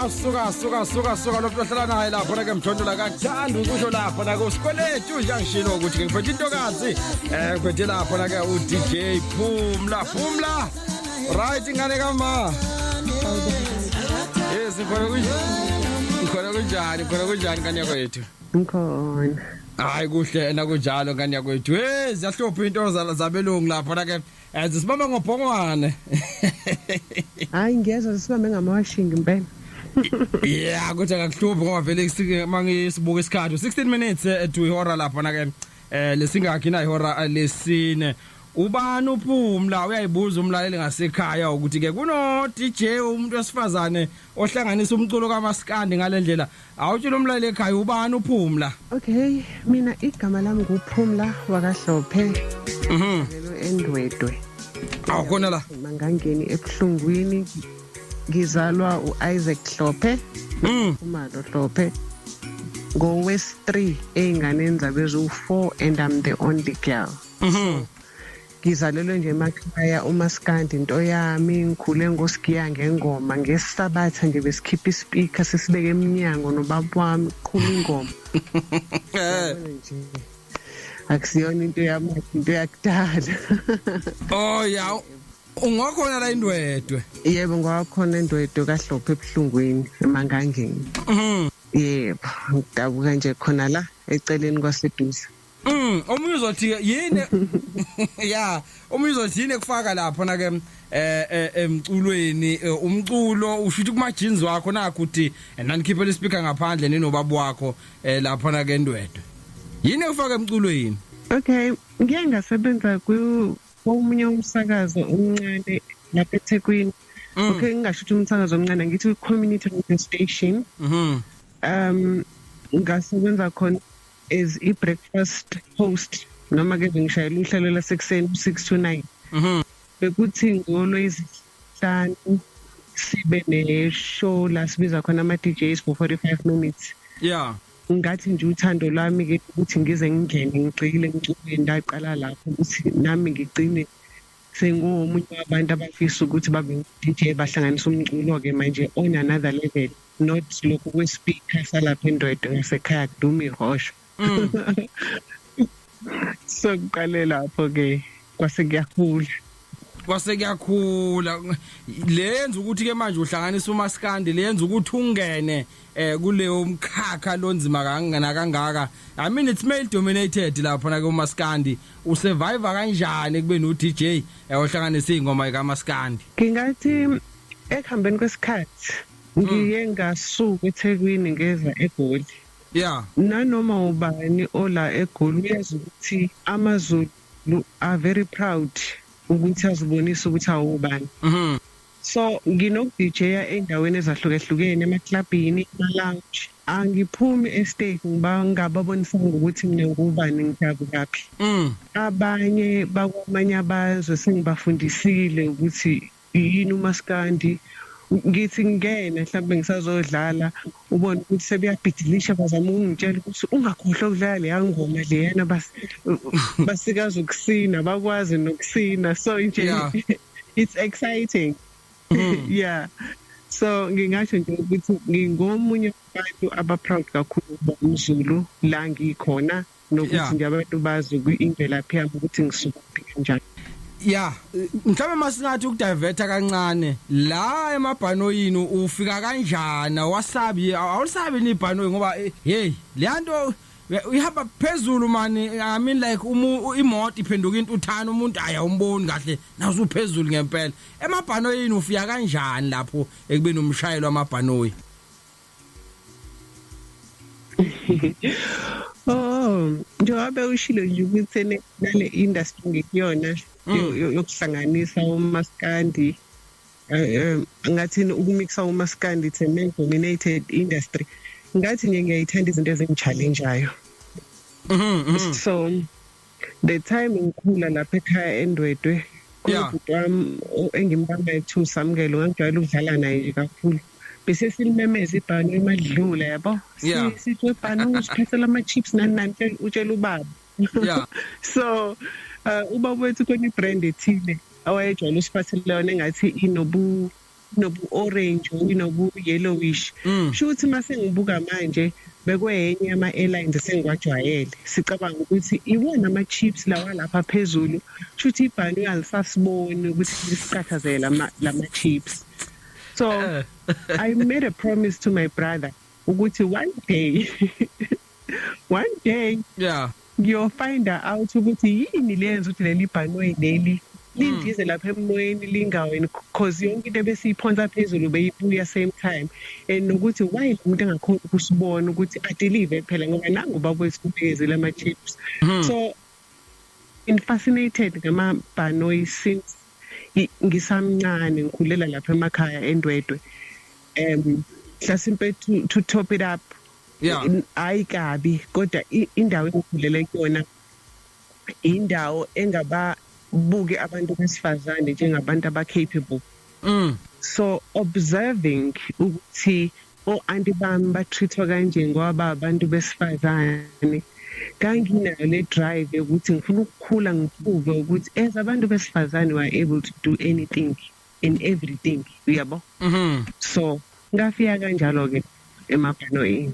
Suka suka suka suka suka, lo ohlala naye lapho ke mthondola kakuthanda ukusho lapho na kusikweletu njengishilo ukuthi ke ngiphethe intokazi, ngiphethe lapho na ke uDJ Phumla. Phumla, right, ingane kama? Yes, ngikhona. Kunjani? Ngikhona. Kunjani? Khona kunjani, ngane yakwethu? Ngikhona. Hayi, kuhle na kunjalo, ngane yakwethu. Hey, ziyahlupha into zabelungu lapho na ke, zisibamba ngobhongwane. Hayi, ngiyezwa, sibambe ngamawashing impela. Yeah, kuthi akakuhluphi ngoba vele mangisibuka isikhathi, 16 minutes to ihora lapha na ke, lesingakhi na ihora lesine. Ubani uPhumla? Uyayibuza umlaleli ngasekhaya ukuthi ke kuno DJ, umuntu wesifazane ohlanganisa umculo kaMaskandi ngalendlela. Awutshela umlaleli ekhaya, ubani uPhumla? Okay, mina igama lami nguPhumla wakaHlophe. Lelo eNdwedwe. Awukhona la. Mangangeni ebuhlungwini. Ngizalwa uIsaac Hlophe. Umalo Hlophe. Ngowes 3 einganeni zabezu 4 and I'm the only girl. Ngizalelwe nje emakhaya, umaskandi into yami, ngikhule ngosigiya ngengoma ngesabatha nje, besikhipha ispeaker sisibeke eminyango nobaba wami, qhuma ingoma. Yabona nje, akusiyona into yami, into yakudala. Oh ya, ungokhona la iNdwedwe? Yebo, ngwakhona eNdwedwe kaHlophe ebuhlungwini eMangangeni. Yebo, ngidabuka nje khona la eceleni kwaseduze. Omunye uzothi yini, ya, omunye uzothi yini ekufaka lapho na ke emculweni, umculo usho ukuthi kuma jeans wakho nakho uthi nanikhiphela ispeaker ngaphandle ninobaba wakho lapho na ke eNdwedwe. Yini ekufaka emculweni? Okay, ngike ngasebenza komunye umsakazo omncane lapha eThekwini. Okay, ngingasho ukuthi umsakazo omncane, ngithi community radio station. Ngasebenza khona as i-breakfast host, noma ke ngishayela uhlelo lasekuseni 6 to 9. Bekuthi ngolwesihlanu sibe ne-show la sibiza khona ama-DJs for 45 minutes. Ngathi nje uthando lwami ke ukuthi ngize ngingene ngigxile emculweni laqala lapho, ukuthi nami ngigcine senguwomunye wabantu abafisa ukuthi babe DJ, bahlanganisa umculo ke manje on another level, not lokhu kwespeaker salapha eNdwedwe ngasekhaya kuduma ihosho. So kuqale lapho ke, kwase kuyakhula. Kwase kuyakhula. Lenza ukuthi ke manje uhlanganisa umaskandi, lenza ukuthi ungene kuleyo mkhakha lonzima kangana kangaka. I mean, it's male dominated lapha na ke umaskandi. Usurvive kanjani kube no DJ ohlanganisa ingoma kaMaskandi? Ngingathi ekuhambeni kwesikhathi ngiye ngasuka eThekwini ngeza eGoli. Nanoma ubani ola eGoli uyazi ukuthi amaZulu are very proud ukuthi azibonise ukuthi awubani. So nginoku-DJ-a ey'ndaweni ezahlukahlukene, emaklabhini, ema-lounge. Angiphumi estage ngingababonisanga ukuthi mina ngubani, ngidabukaphi. Abanye bakwamanye abazwe sengibafundisile ukuthi yini umaskandi. Ngithi ngingena mhlawumbe ngisazodlala, ubone ukuthi sebeyabhidilisha, bazama ukungitshela ukuthi ungakhohlwa ukudlala leya ngoma leyana, basikazi ukusina, bakwazi nokusina, so nje it's exciting. Yeah, so ngingasho nje ukuthi ngingomunye wabantu aba-proud kakhulu ukuba umZulu la ngikhona, nokuthi nje abantu bazi imvelaphi yami, ukuthi ngisukaphi, kanjani. Ya, mhlawumbe masingathi ukudiverta kancane la emabhanoyini, ufika kanjani? Wasabi, awulisabi nibhanoyi? Ngoba hey, leyanto ihamba phezulu mani. I mean, like umu imoto iphenduka into uthana, umuntu aya umboni kahle nawusuphezulu ngempela. Emabhanoyini ufika kanjani lapho ekubeni umshayeli wamabhanoyi? Oh, njengoba ushilo nje ukuthi nale industry ngikuyona yokuhlanganisa umaskandi, ngathini, ukumixa umaskandi, it's a male dominated industry. Ngathi nje ngiyayithanda izinto ezingi-challengeayo. So the time ngikhula lapha ekhaya eNdwedwe, ubhuti wami engimbambayo kuthiwa uSamukelo, ngangijwayele ukudlala naye nje kakhulu, bese silimemeza ibhanoyi madlula, yabo. Sithi, "Webhanoyi, usiphathela ama-chips," nani nani, utshela ubaba. So ubaba wethu khona ibrand ethile awayejwayele usiphathela yona, engathi inobu Inobu orange, inobu yellowish. Sho ukuthi mase ngibuka manje bekwenye yama airlines esengiwajwayele, sicabanga ukuthi iwona ama chips lawa lapha phezulu, shuthi ibhanoyi alisasiboni ukuthi lisiqathazela lama chips. So I made a promise to my brother ukuthi one day, one day ngiyofind out ukuthi yini leyenza ukuthi leli bhanoyi leli lindize lapha emoyeni lingaweni, 'cause yonke into ebesiyiphonsa phezulu beyibuya same time, and nokuthi why lo muntu engakhoni ukusibona ukuthi adelive phela, ngoba nangu baba wethu ama-chips. So been fascinated ngamabhanoyi since ngisamncane, ngikhulela lapha emakhaya eNdwedwe. Mhlasimpe to top it up, hayi kabi, kodwa indawo engikhulele kuyona indawo engababuki abantu besifazane njengabantu abacapable. So observing ukuthi o-anti bami ba-treat-wa kanje ngoba abantu besifazane, nganginayo le drive yokuthi ngifuna ukukhula ngiprove ukuthi as abantu besifazane we are able to do anything and everything, uyabo? So ngafika kanjalo ke emabhanoyini.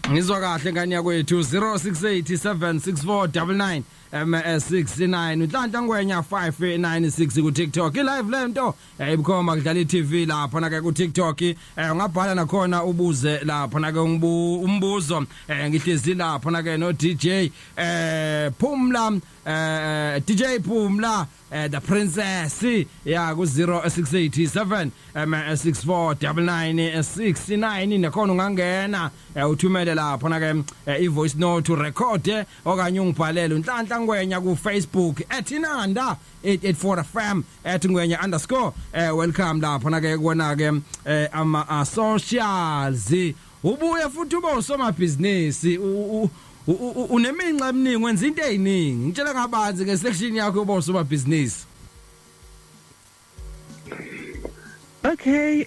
Ngizwa kahle, ngani yakwethu. 06876499 69, Nhlanhla Ngwenya 596 ku TikTok, i live lento ibukhoma kudlala iTV lapha na ke ku TikTok. Ungabhala nakhona ubuze lapha na ke umbuzo. Ngihlezi lapha na ke no DJ Phumla, DJ Phumla, the princess ya ku 0687 649969. Nakhona ungangena uthumele lapho na ke i voice note record okanye ungibhalele uNhlanhla Ngwenya ku Facebook @inanda 884 FM, @ngwenya_ welcome lapho na ke kuona ke ama socials. Ubuye futhi ube usomabhizinisi, uneminxa eminingi, wenza into eziningi. Ngitshela ngabanzi ngesection yakho yoba usomabhizinisi. Okay,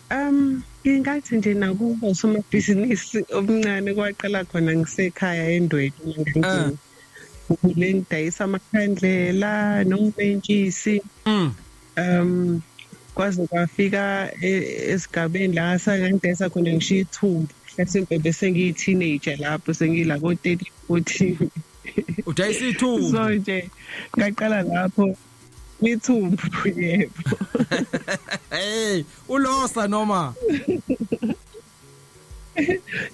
ngingathi nje nakuba usomabhizinisi omncane kwaqala khona ngisekhaya eNdwedwe, ngangini. Ngikhule ngidayisa amakhandlela nomentshisi. Kwaze kwafika esigabeni la sangidayisa khona ngishiya ithumbu. Mhlasimpe bese ngiyi-teenager lapho sengila ko 30 14. Udayisa ithumbu? So nje ngaqala lapho ithumbu, yebo. Hey, ulosa noma?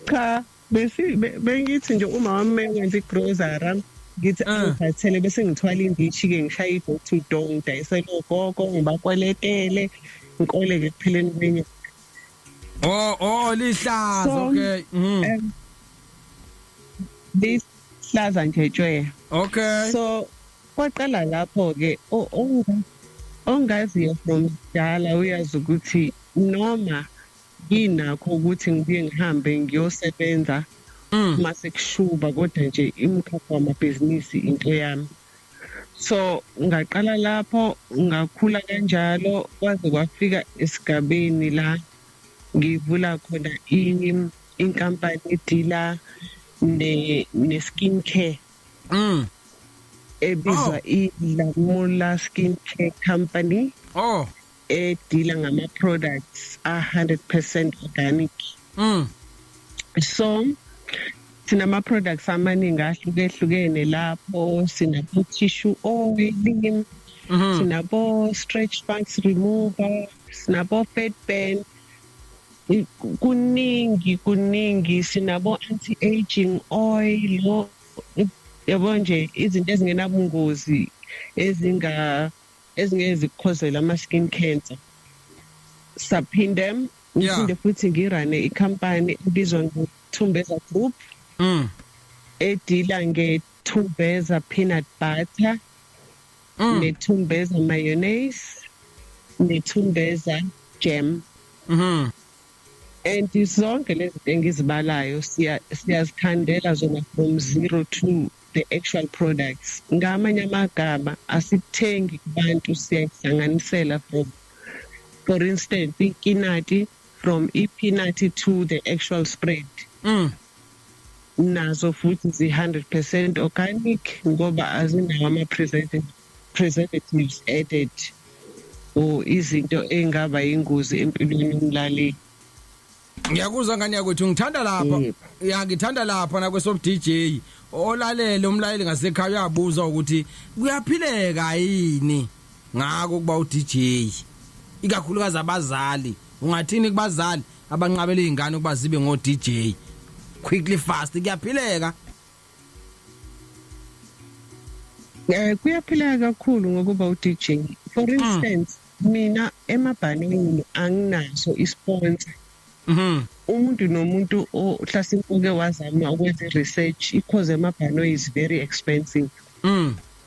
Cha, bese bengithi nje uma wami wenza igrocery ngithi angiphathele, bese ngithwala indishi ke, ngishaya i-door to door, ngidayisele ogogo, ngibakweletele, ngikoleke ekupheleni kwenyanga. Oh, lihlaza. So, Okay. Lihlaza nje tshwe. So kwaqala lapho ke. Ongaziyo from kudala uyazi ukuthi noma nginakho ukuthi ngibuye ngihambe ngiyosebenza mase kushuba, kodwa nje imkhakha wamabhizinisi into yami. So ngaqala lapho, ngakhula kanjalo kwaze kwafika esigabeni la ngivula khona inkampani edila ne skin care ebizwa iLamula Skin Care Company, edila ngama products a 100% organic. So sinama products amaningi ahlukehlukene lapho, sinabo tissue oil, sinabo stretch marks remover, sinabo fat burn, kuningi kuningi, sinabo anti aging oil, yabo nje izinto ezingenabungozi ezingeke zikukhozele ama skin cancer. Saphinde ngiphinde futhi ngirune ikhampani ebizwa ngeThumbeza Group edila ngeThumbeza peanut butter, neThumbeza mayonnaise, neThumbeza jam. And zonke lezi zinto engizibalayo siyazikhandela zona from zero to the actual products. Ngamanye amagama, asikuthengi kubantu, siyayihlanganisela from, for instance, ikinati, from ipeanut to the actual spread. Nazo futhi zi-100% organic ngoba azinawo ama-preservatives added. Or izinto engaba ingozi empilweni yomlaleli. Ngiyakuzwa ngane yakwethu, ngithanda lapha. Ya, ngithanda lapha na kwesob DJ olalele, umlaleli ngasekhaya uyabuza ukuthi kuyaphileka yini ngako kuba u DJ, ikakhulukazi abazali. Ungathini kubazali abanqabela izingane ukuba zibe ngo DJ? Quickly, fast, kuyaphileka? Kuyaphileka kakhulu ngokuba u-DJ. For instance, mina emabhanini anginaso isponsor. Umuntu nomuntu ohlasimpuke wazama ukwenza i-research, i-cause emabhanoyi is very expensive.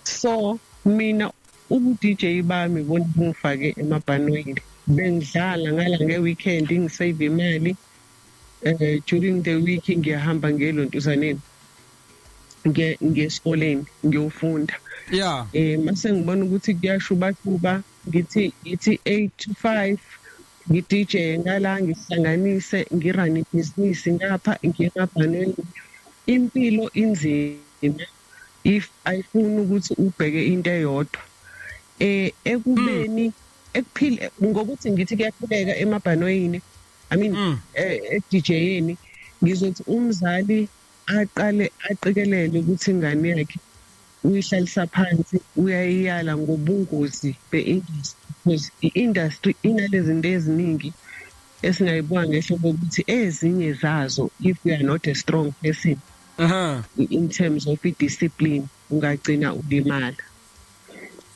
So mina ubu-DJ bami bona bungifake emabhanoyini. Bengidlala ngala nge-weekend, ngisave imali. During the week ngiyahamba ngelontuzaneni, ngiye esikoleni ngiyofunda. Mase ngibona ukuthi kuyashuba shuba, ngithi 8 to 5 ngi-DJ ngala, ngihlanganise ngirun ibhizinisi ngapha, ngiye emabhanweni. Impilo inzima if ayifuni ukuthi ubheke into eyodwa. Ekubeni ekuphile ngokuthi ngithi kuyaphileka emabhanoyini, I mean, e-DJ-eni, ngizothi umzali aqale aqikelele ukuthi ingane yakhe uyihlalisa phansi, uyayiyala ngobungozi be-industry, because i-industry inalezi zinto eziningi esingayibuka ngehlobo ukuthi ezinye zazo, if you are not a strong person in terms of i-discipline, ungagcina ulimala.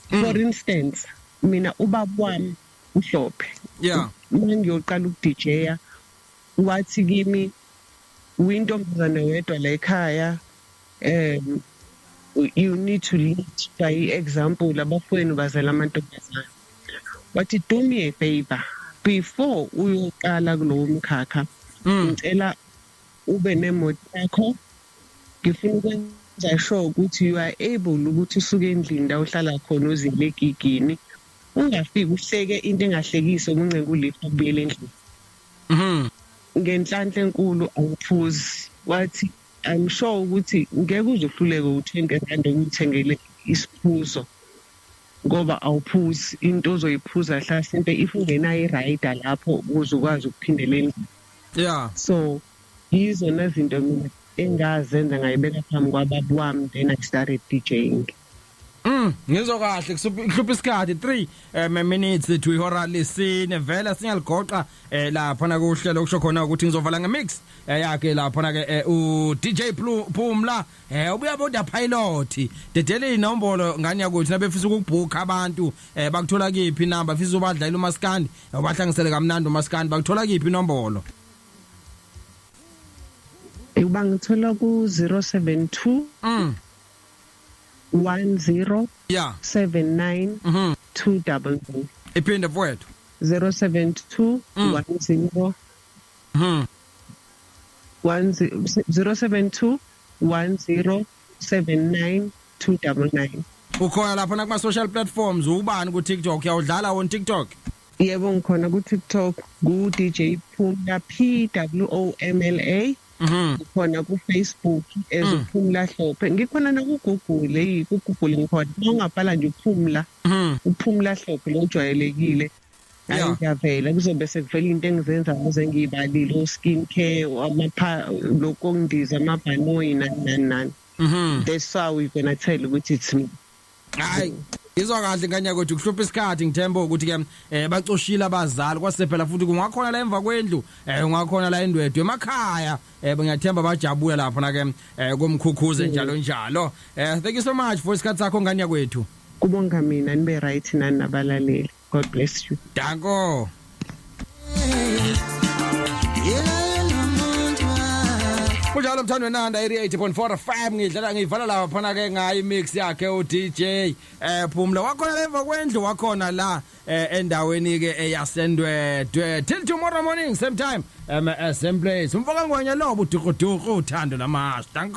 For instance, mina ubaba wami uHlophe, mangiyoqala uku-DJ-a, wathi kimi, "Uyintombazane wedwa la ekhaya, you need to lead by example, abafowenu bazala amantombazane." Wathi, "Do me a favor, before uyoqala kulowo mkhakha, ngicela ube nemoto yakho. Ngifuna ukwenza sure ukuthi you are able ukuthi usuke endlini la uhlala khona uzile egigini, ungafiki uhleke into engahlekisi, okuncenga ulift ubuyele endlini." Ngenhlanhla enkulu awuphuzi. Wathi, "I'm sure ukuthi ngeke uze uhluleke u-R20 ukuyithengele isiphuzo ngoba awuphuzi. Into ozoyiphuza hlasimpe if ungenayo i-rider lapho ukuze ukwazi ukuphindela endlini." So yizona zinto mina engazenza, ngayibeka phambi kwababa wami, then I started DJing. Ngizwa kahle, kuhlupha isikhathi, 3 minutes to ihora lesine. Vele singaligoqa lapha na kuhlelo, kusho khona ukuthi ngizovala ngemix yakhe lapha na ke u DJ Phumla, ubuya boda pilot. Dedele inombolo ngani yakuthi nabefisa ukubhuka abantu, bakuthola kiphi inamba? Fisa ubadlalela umaskandi, ubahlangisele kamnandi umaskandi, bakuthola kiphi inombolo? Uba ngithola ku 072 10 79 299. Iphinde, mfowethu. 072 10 10 072 10 79 299. Ukhona lapha na kuma social platforms, ubani ku TikTok? Uyawudlala on TikTok? Yebo, ngikhona ku TikTok ku DJ Phumla, PWOMLA. Ngikhona ku Facebook as uPhumla Hlophe. Ngikhona na ku Google, hey, ku Google ngikhona. Uma ungabhala nje uPhumla, uPhumla Hlophe lo ujwayelekile, hayi, ngiyavela. Kuzobe sekuvela into engizenza ukuze ngiyibalile, o-skin care, amapha lokho okundiza, amabhanoyi, nani nani nani. That's how we gonna tell ukuthi it's me. Hayi, izwa kahle nganya kwethu, kuhlupha isikhathi. Ngithemba ukuthi ke bacoshile abazali kwase phela futhi kungakhona la emva kwendlu, ungakhona la eNdwedwe emakhaya, ngiyathemba bajabula lapho na ke komkhukhuze njalo njalo. Thank you so much for isikhathi sakho, nganya kwethu. Kubonga mina, nibe right nani nabalaleli. God bless you. Danko. Kunjalo, mthando wenanda 88.4 FM, ngidlala ngiyivala lapha phana ke ngayi mix yakhe u DJ Phumla, wakhona la emva kwendlu, wakhona la endaweni ke eyaseNdwedwe. Till tomorrow morning, same time, same place. Umfoka Ngwenya lo, budukuduku, uthando lamashi. Danko.